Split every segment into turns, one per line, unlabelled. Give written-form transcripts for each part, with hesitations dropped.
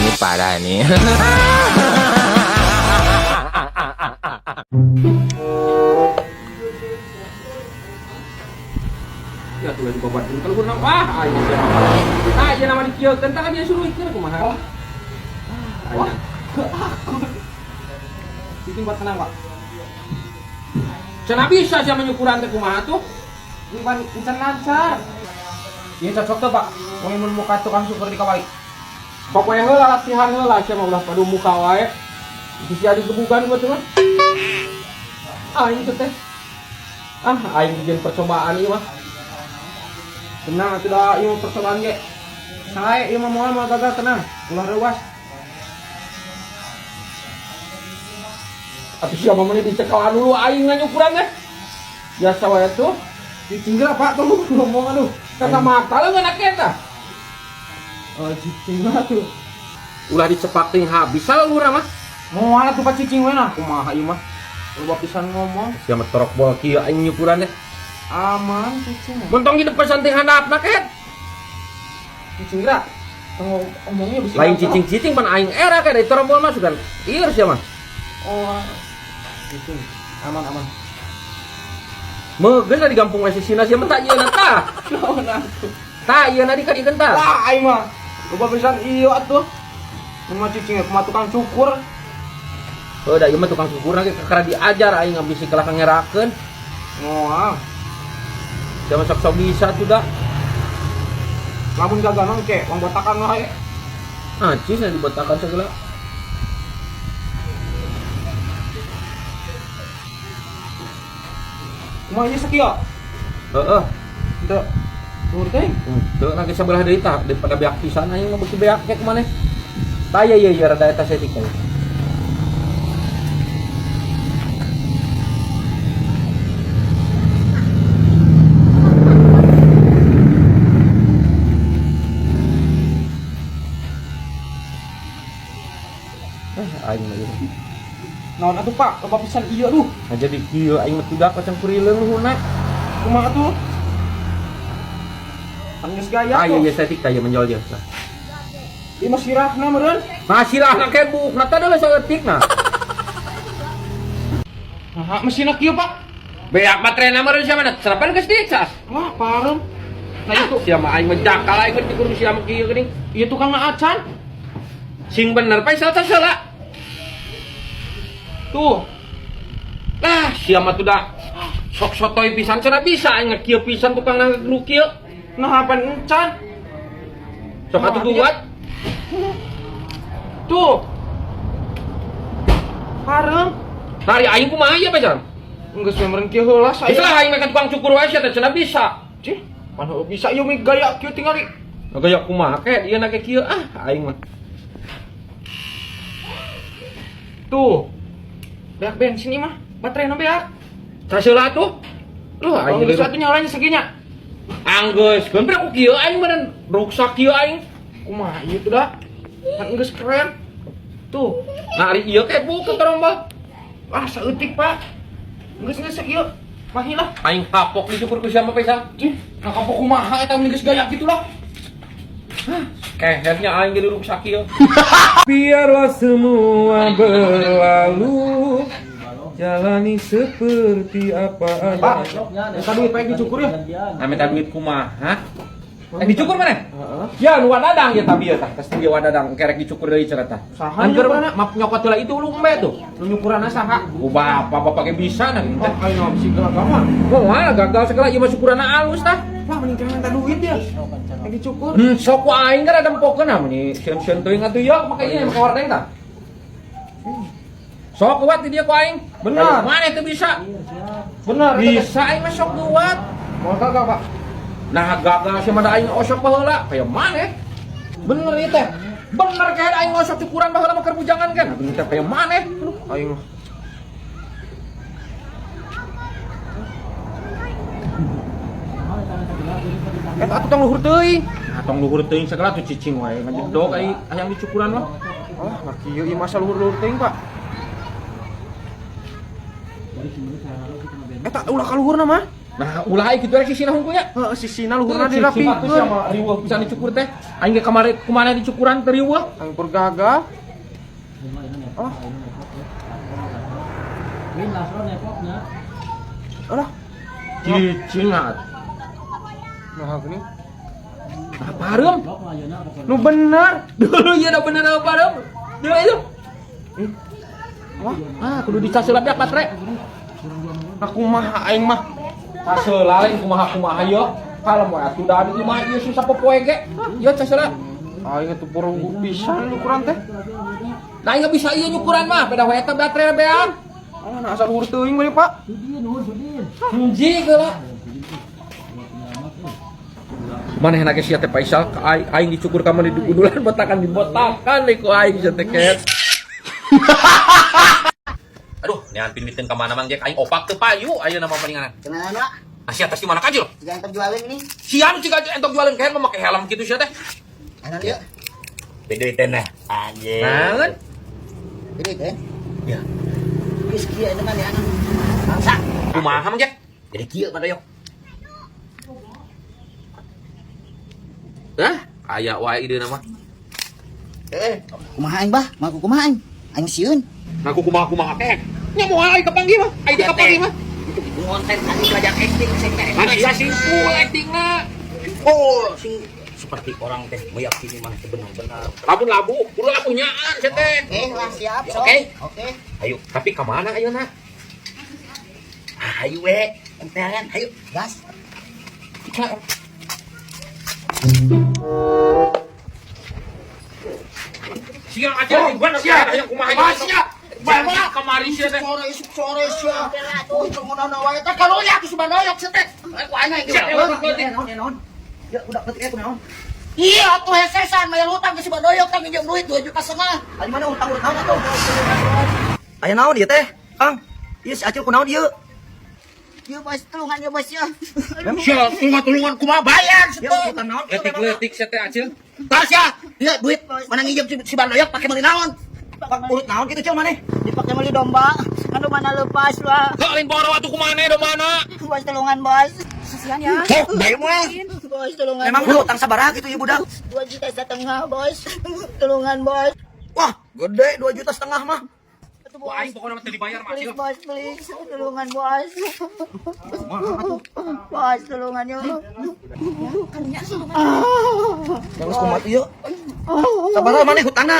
Ini parah nih.
Ya tuh juga buat kalau kurang wah aing siapa. Nah, ieu nama dikieukeun tah dia suruh ikir kumaha. Wah.
Cicing buat tenang, Pak.
Cenah bisa sia menyukuran teh kumaha tuh?
Ini pan encan lancar. Iya cocok tuh, Pak. Wong mun muka tukang syukur di kawali.
Pokoknya heula latihan heula sia mah ulah padu muka wae. Bisa digebukan gua tuh mah. Aing tuh teh. Ah, aing bikin percobaan ieu mah.
Tenang atuh da ieu percobaan ge. Sae ieu mah moal moal gagal tenang. Ulah reuas.
Atuh sia mah meuni dicekalan dulu aing nganyukuran teh. Biasa wae tuh.
Cicing geura, Pak, tolong ngomong aduh.
Kata mata leungeun eta.
Oh, cicing lah tuh.
Ulah dicepak ting habis salah luhur mah.
Moal atuh Pak cicing we nah. Kumaha ieu mah? Loba pisan ngomong.
Sia mah torok bol kieu aing nyukuran teh.
Aman cicing.
Montong di depan santing handapna ket.
Cicing geura. Tong omongnya bisi.
Lain cicing-cicing pan aing era kayak dari torok bol mah sugan. Ieu sia mah.
Oh. Cicing. Aman aman.
Meugeus di kampung we sisina sia mah tak yeuna tah.
Naon atuh?
Tah yeuna di kadieun tah.
Lah aing mah. Loba pisan ieu atuh. Mun mah cicing kumaha tukang cukur.
Heuh da ieu mah tukang cukurna ge kakara diajar aing ngabisi kalah ngerakeun.
Moal.
Sia mah sok-sok bisa tuh da.
Lamun gagal mah engke wong botakan wae.
Ah, cis dibotakan segala.
Kumaha ieu sakieu?
Heeh.
Teu. Luhur teh.
Teu lagi sebelah deui tah daripada beak pisan aing mah beuki beak ke kumaneh. Tah ye ye rada eta setik teh. Aing mah ieu.
Naon atuh Pak? Loba pisan ieu aduh.
Nah jadi kieu aing mah tudak kacang kurileung luhurna.
Kumaha atuh? Kan geus gaya
Ah
tuh.
iya iya setik tah ieu menjol je. Nah.
Ieu mah sirahna meureun.
Nah sirahna ke bukna tah deui saeutik nah.
Nah, mesinna kieu Pak.
Beak baterena meureun sia mana? Serapan geus dicas.
Wah, parem.
Nah itu sia mah aing mah jakal aing mah dikurung sia mah kieu geuning.
Ieu tukangna acan.
Sing bener Faisal salah.
Tuh.
Lah sia mah tuh dah sok sotoy pisan cenah bisa aing kieu pisan tukang nu kieu.
Nah, apa encan?
Sok atuh buat.
Tuh. Parem.
Nari aing kumaha ieu Faisal?
Geus we meureun kieu heula saya.
Geus lah aing mah tukang cukur wae sia teh cenah bisa.
Cih, pan heueuh bisa ieu mah gaya kieu tingali.
Nah, gaya kumaha ke ieu na ke kieu ah aing mah.
Tuh. Beak bensin ieu mah, baterainya beak.
Saseula tuh. Luh aing
Oh, geus
geus
atuh nyalanya sakinya.
Anggeus, keun ku kieu aing meureun ruksak kieu aing.
Kumaha ieu tuh dah? Kan geus keren. Tuh.
Nah ari ieu ke buka torombol.
Ah, saeutik, Pak. Geus geus sakieu. Mahi lah.
Aing kapok dicukur ku siapa Faisal?
Cih, nah kapok kumaha eta geus gaya kitu lah.
Kehetnya aing jadi ruksak kieu. Biarlah semua berlalu. Jalani seperti apa
Pak, minta duit Pak dicukur ya.
Nah, minta duit kumaha? Eh dicukur mana?
Heeh.
Ya nu wadadang ya tabi ya tah. Tes dia wadadang kerek dicukur deui cenah tah.
Saha
Angger
nyukuranna?
map nyokot heula itu lu embe tuh.
Nu nyukuranna saha?
Ku bapak bapak ge bisa nah
Oh, aing mah bisi gagal mah.
Moal gagal segala ieu mah syukuranna alus tah.
Wah, mending jangan minta duit ya. Yang dicukur.
Sok ku aing kan ada empokeun ah meni sieun-sieun teuing atuh ya make ieu make hordeng tah. Sok kuat di dia ku aing.
Benar.
Mana itu bisa?
Benar.
Bisa aing mah sok kuat.
Mau gagal, Pak?
Nah gagal sih mah da aing osok baheula. Kayak mana? Bener ieu teh. Bener kayak aing osok cukuran baheula mah keur bujangan kan. Bener teh kayak mana?
Aduh, aing mah. Eta atuh tong luhur teuing.
Nah, tong luhur teuing segala tuh cicing wae ngajedog aing hayang dicukuran mah.
Alah, nah kieu ieu masa luhur-luhur teuing, Pak. Eta ulah ka luhurna mah.
Nah, ulah kitu rek sisina hungkul nya.
Heeh, sisina luhurna
Sing atuh
dirapikeun.
sia mah riweuh pisan dicukur teh. Aing ge kamari kumaha dicukuran teu riweuh.
Aing pur gagah. Oh. Alah,
Cicing ah.
nah gini.
Nah, pareum.
Nu bener.
Dulu ieu da bener apa pareum. Dulu itu.
Ih. Wah,
Ah, kudu dicaseula beak baterai.
nah kumaha aing mah.
Caseula lain kumaha-kumaha ieu. Kalau mau atuh da di imah ieu susah popoe ge. Ieu caseula.
Aing atuh purung pisan ukuran teh.
Nah, ieu bisa ieu nyukuran mah, beda we eta baterai beak.
Oh, nah asal luhur teuing we, Pak.
Hiji geula. Manehna ge sia teh Faisal ka aing, aing dicukur ka maneh digundulan botakan dibotakan deui ku aing sia teh ket. Aduh, nean piniteun ka mana Mang Jack aing opak teu payu ayeuna mah palinganan.
Kenalan, Pak.
Ah sia teh di mana kajil?
Jangan terjualin ini.
Sia nu ciga entok jualan keher mah make helm kitu sia teh.
Anak yuk.
Beda nah. Anjir.
Naon?
Ini teh.
Ya.
Geus kieu ini mah anak. Bangsa.
Kumaha Mang Jack?
Jadi kieu Pak Doyok.
Hah? Aya wae ideuna mah.
Kumaha aing, Bah? Ngaku kumaha aing? Aing sieun.
Ngaku kumaha-kumaha kek. Nya moal aing kapanggih mah. Aing teh kapanggih mah.
Itu ngonten tadi belajar acting sing teh.
Mana sia simpul actingna.
Oh, sing seperti orang teh meyakini mah benar-benar.
Lamun labu, kudu labu nyaan sia teh.
Oke, lah siap.
Ya,
Sok.
oke.
Oke.
Ayo,
Tapi ka mana ayeuna?
ayo we, entean, ayo.
Gas.
Siang aja gua sia hayang kumaha
Ah, sia.
Bawa kamari sia teh.
Sore isuk sore sia. Tuh ngono wae teh kalunya atuh subandoyok sia teh.
Ku aing aing.
Sia,
Naon naon. Ya udah ketik aku naon. Iya atuh hesesan mayar hutang ke si Badoyok tang nginjem duit 2,5 juta.
Ari mana utang urut naon atuh? Aya naon ieu teh? Kang, ieu si Acil kunaon ieu?
Ieu bos tulungan ya bos ya.
Sia, tulungan kumaha bayar
Ieu
situ.
utang naon?
Letik-letik sia teh Acil.
Tah sia, ieu duit mana nginjem si Bandoyok pake meuli naon?
Urut naon kitu Cil maneh?
Dipake meuli domba, anu mana lepas lah.
Heuh lain boro atuh kumaha do mana?
Bos tulungan bos. Kasihan ya.
Sok, bae mah.
Bos tulungan.
Memang lu utang sabaraha kitu ieu budak?
2,5 juta bos. Tulungan bos.
Wah, gede 2,5 juta mah.
Atuh,
Wah aing pokona mah teu dibayar mah
Please
Acil.
bos, please. Tulungan bos. Bos tulungan yuk.
Geus kumaha tuh ieu? Sabaraha maneh hutangna?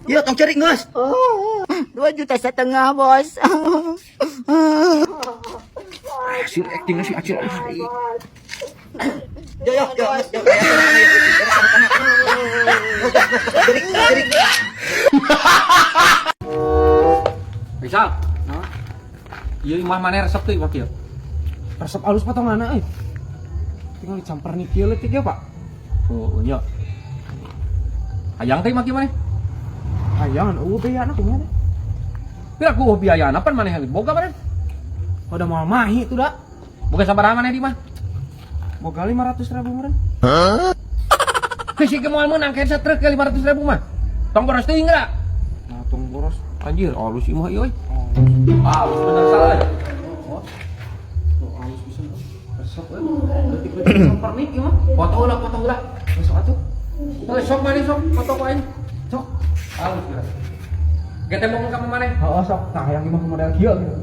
Ieu tong ceurik geus.
2,5 juta bos.
Hasil actingna si Acil.
Yo yo yo yo. Ceurik ceurik.
Faisal. Ieu imah maneh resep teu imah kieu?
Resep alus potonganna euy. Tinggal dicamper nih kieu leutik ya, Pak.
Oh, nya. Hayang teh imah kieu maneh?
Hayang eueuh biayana kumaha teh?
Pira ku biayana pan maneh boga maneh?
Udah moal mahi tuh da.
Boga sabaraha maneh di imah?
Boga 500 ribu meureun.
Geus ieu moal meunang keun satruk ke 500 ribu mah. Tong boros teuing geura.
Nah, tong boros.
Anjir, alus imah ieu euy.
Oh,
Alus bener salah.
oh alus pisan. Resep euy. Leutik-leutik samper nih ieu mah.
Foto ulah, foto ulah.
Besok atuh.
Heuh, sok maneh sok, foto ku aing.
Sok.
Alus geura. Ge teh ngomong ka maneh.
Heeh, sok. Nah, hayang imah model kieu gitu.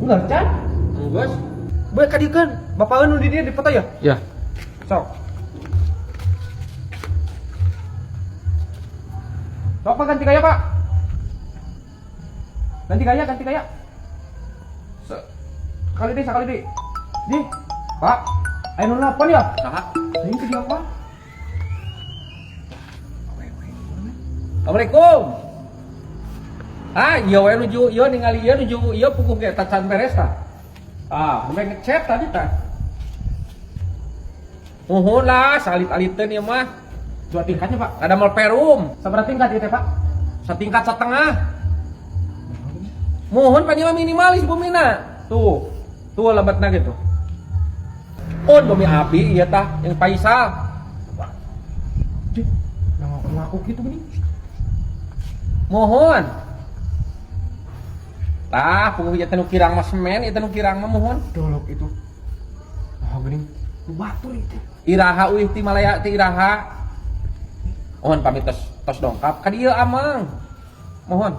Enggak, Chan.
Geus.
Bae kadiekeun. Bapak nu di dieu dipoto ya?
Ya.
Sok. Sok Pak ganti gaya, Pak. Ganti gaya, ganti gaya. Sekali deh, sekali deh. Di, Pak. Ayo nu nelpon ya?
Saha?
Ini ke dia, Pak.
Assalamualaikum. Ah, iya we nuju ieu ningali ieu nuju ieu puguh ge tacan beres tah. Ah, sampai ngechat tadi tah. Muhun lah, salit-aliteun ieu mah.
Dua tingkatnya, Pak.
Ada mal perum,
Sabaraha tingkat ieu teh, Pak?
setingkat setengah. Muhun pan ieu mah minimalis bumina. Tuh. Tuh lebatna gitu. Oh, bumi api ieu tah yang Faisal.
Di, yang ngaku-ngaku gitu gini.
Mohon. Tah, puguh ieu teh nu kirang mah semen, ieu teh nu kirang mah, mohon.
Dolok itu. Oh, geuning. Nu batur itu.
Iraha uih ti Malaya ti iraha? Mohon pamit, tos tos dongkap ka dieu, Amang. Mohon.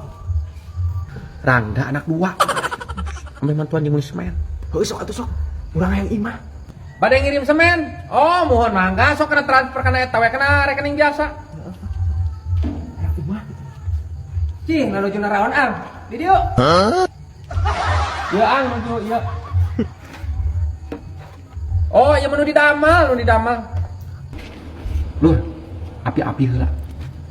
Rangda anak dua. Ameh mantuan jeung semen.
Heuh, sok atuh sok. Urang hayang imah.
Bade ngirim semen. Oh, mohon mangga sok kena transfer kana eta we, kana rekening biasa.
Hayang imah. Cing, lalu naraon, Ang? Di dieu.
Ya, Ang, nuju ieu. Oh, ieu mah nu didamal, nu didamal. Lur, api-api heula.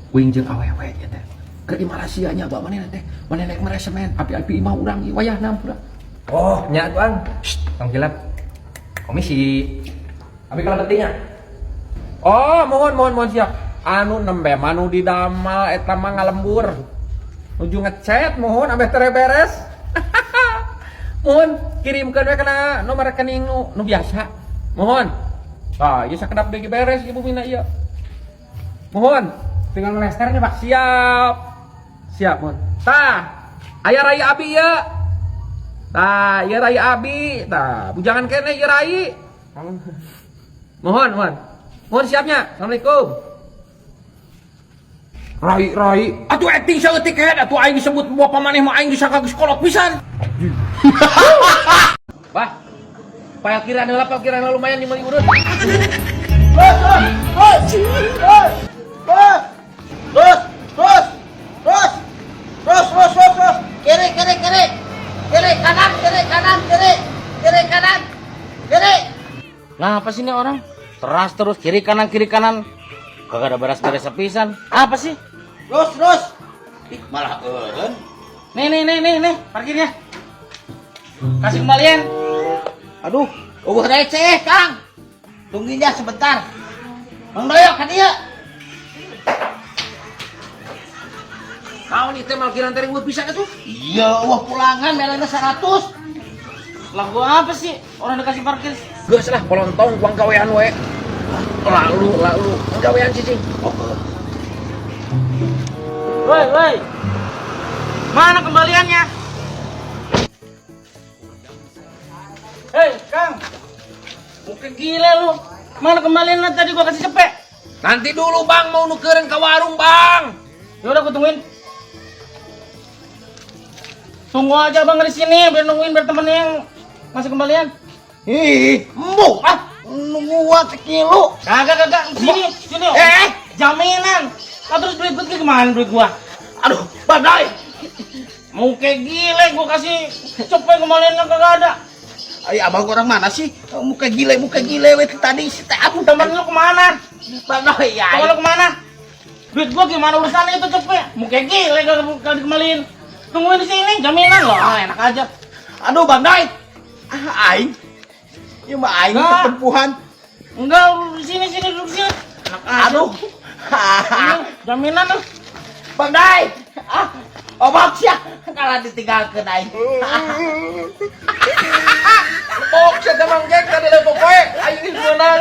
Uing jeung awewe ieu teh. Ke di Malaysia nya bawa manehna teh. Manehna rek mere semen, api-api imah urang ieu wayahna pura.
Oh, nya tuh, Ang. Shh, tong hilap. Komisi. Abi kalau pentingnya.
Oh, mohon mohon mohon, siap. Anu nembe manu didamal eta mah ngalembur. Nuju ngecet, mohon ambeh tere beres. Mohon kirimkeun we kana nomor rekening nu biasa. Mohon. Tah, ieu sakedap deui beres ieu bumina ieu. Mohon.
Tinggal ngelester nya, Pak.
Siap. Siap, mohon. Tah, aya rai abi ieu. Tah, ieu rai abi. Tah, bujangan keneh ieu rai. Mohon, mohon. Mohon siapnya. Assalamualaikum. Rai, rai. Atuh acting saeutik head atuh aing disebut bapak maneh mah aing disangka geus kolot pisan. Bah. Parkiran heula, parkiran heula, lumayan di meuli urut.
Terus, terus, terus, terus, terus, terus, terus, terus, terus, terus, kiri, kiri, kiri, kiri, kanan, kiri, kanan, kiri, kiri, kanan, kiri.
Nah, apa sih ini orang? Teras terus kiri kanan kiri kanan. Kagak ada beres-beres sepisan. Apa sih?
Terus, terus. Ih, malah eureun.
Nih nih nih nih nih, parkirnya. Kasih kembalian.
Aduh, euweuh receh, Kang. Tungguin ya sebentar. Mang Doyok ka dieu.
Naon ieu teh malkiran teh riweuh pisan atuh?
Iya, euweuh pulangan melena 100.
Lah, gua apa sih? Orang dikasih parkir.
Geus lah, kolontong uang gawean we. Lalu lalu gawean cicing.
Oke.
Woi, woi. Mana kembaliannya? Hei, Kang. Muka gila lu. Mana kembaliannya tadi gua kasih cepet?
Nanti dulu, Bang, mau nukerin ke warung, Bang.
Ya udah, gua tungguin. Tunggu aja Bang di sini biar nungguin, biar temennya yang ngasih kembalian.
Ih, embung ah. Nungguan sekilo.
Kagak, kagak, sini, sini.
Eh,
Jaminan. Nah, terus duit gue gimana, duit gua?
Aduh, badai.
Mau kayak gile gua kasih cepet, kembaliannya kagak ada.
Ay, abang orang mana sih? Muka gile we tadi si teh aku.
Temen lu kemana?
Badai ya.
Temen lu kemana? Duit gua gimana urusannya itu cepet? Mau kayak gile kagak kagak dikembaliin. Tungguin di sini, jaminan loh. Ah, enak aja.
Aduh, Bang Dai. Ah, aing. Ieu mah aing
Enggak.
ketempuhan.
Enggak, lu di sini, sini, duduk sini. Enak aja.
Aduh.
Ini, jaminan lu.
Bang Dai. Ah, obak sia kalau ditinggalkeun aing.
Bok sia teh Mang Jack tadi leupeuk poe aing geus meunang.